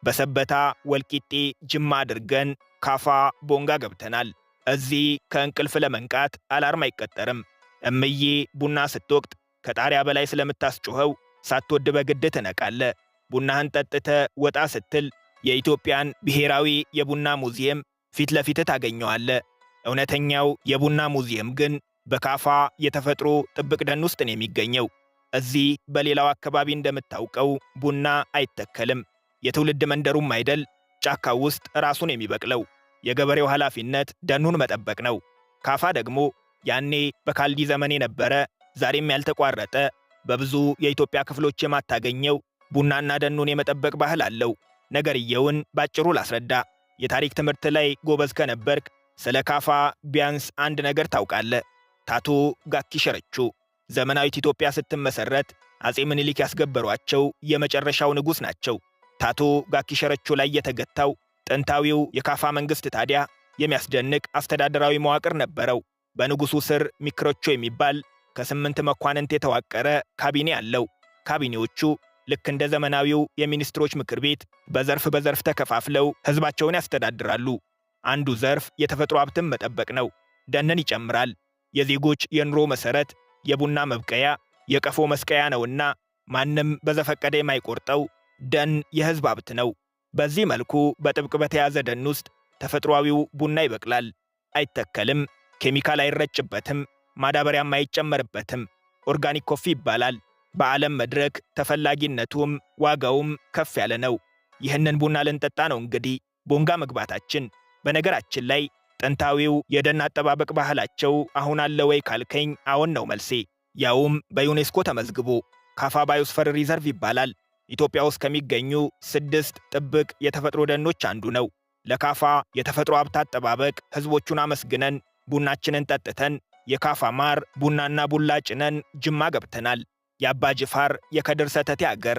በሰበታ፣ ወልቂጤ፣ ጅማ አድርገን ካፋ ቦንጋ ገብተናል። እዚህ ከእንቅልፍ ለመንቃት alarm አይቀጠርም። እምዬ ቡና ስትወቅጥ ከጣሪያ በላይ ስለምታስጮኸው ሳትወድ በግድ ትነቃለህ። ቡናህን ጠጥተህ ወጣ ስትል የኢትዮጵያን ብሔራዊ የቡና ሙዚየም ፊት ለፊት ታገኘዋለህ። እውነተኛው የቡና ሙዚየም ግን በካፋ የተፈጥሮ ጥብቅ ደን ውስጥ ነው የሚገኘው። እዚህ በሌላው አካባቢ እንደምታውቀው ቡና አይተከልም። የትውልድ መንደሩም አይደል፣ ጫካው ውስጥ ራሱን የሚበቅለው። የገበሬው ኃላፊነት ደኑን መጠበቅ ነው። ካፋ ደግሞ ያኔ በካልዲ ዘመን የነበረ፣ ዛሬም ያልተቋረጠ፣ በብዙ የኢትዮጵያ ክፍሎች የማታገኘው ቡናና ደኑን የመጠበቅ ባህል አለው። ነገርየውን ባጭሩ ላስረዳ። የታሪክ ትምህርት ላይ ጎበዝ ከነበርክ ስለ ካፋ ቢያንስ አንድ ነገር ታውቃለህ። ታቶ ጋኪ ሸረቾ ዘመናዊት ኢትዮጵያ ስትመሰረት አፄ ምኒልክ ያስገበሯቸው የመጨረሻው ንጉሥ ናቸው። ታቶ ጋኪ ሸረቾ ላይ የተገታው ጥንታዊው የካፋ መንግሥት ታዲያ የሚያስደንቅ አስተዳደራዊ መዋቅር ነበረው። በንጉሡ ስር ሚክሮቾ የሚባል ከ8 መኳንንት የተዋቀረ ካቢኔ አለው። ካቢኔዎቹ ልክ እንደ ዘመናዊው የሚኒስትሮች ምክር ቤት በዘርፍ በዘርፍ ተከፋፍለው ሕዝባቸውን ያስተዳድራሉ። አንዱ ዘርፍ የተፈጥሮ ሀብትን መጠበቅ ነው። ደንን ይጨምራል። የዜጎች የኑሮ መሠረት የቡና መብቀያ፣ የቀፎ መስቀያ ነውና ማንም በዘፈቀደ የማይቆርጠው ደን የሕዝብ ሀብት ነው። በዚህ መልኩ በጥብቅ በተያዘ ደን ውስጥ ተፈጥሯዊው ቡና ይበቅላል። አይተከልም፣ ኬሚካል አይረጭበትም፣ ማዳበሪያም አይጨመርበትም። Organic coffee ይባላል። በዓለም መድረክ ተፈላጊነቱም ዋጋውም ከፍ ያለ ነው። ይህንን ቡና ልንጠጣ ነው እንግዲህ ቦንጋ መግባታችን። በነገራችን ላይ ጥንታዊው የደን አጠባበቅ ባህላቸው አሁን አለ ወይ ካልከኝ፣ አዎን ነው መልሴ። ያውም በዩኔስኮ ተመዝግቦ ካፋ Biosphere Reserve ይባላል። ኢትዮጵያ ውስጥ ከሚገኙ 6 ጥብቅ የተፈጥሮ ደኖች አንዱ ነው። ለካፋ የተፈጥሮ ሀብት አጠባበቅ ሕዝቦቹን አመስግነን፣ ቡናችንን ጠጥተን፣ የካፋ ማር፣ ቡናና ቡላ ጭነን ጅማ ገብተናል። የአባ ጅፋር የከድር ሰተቴ አገር።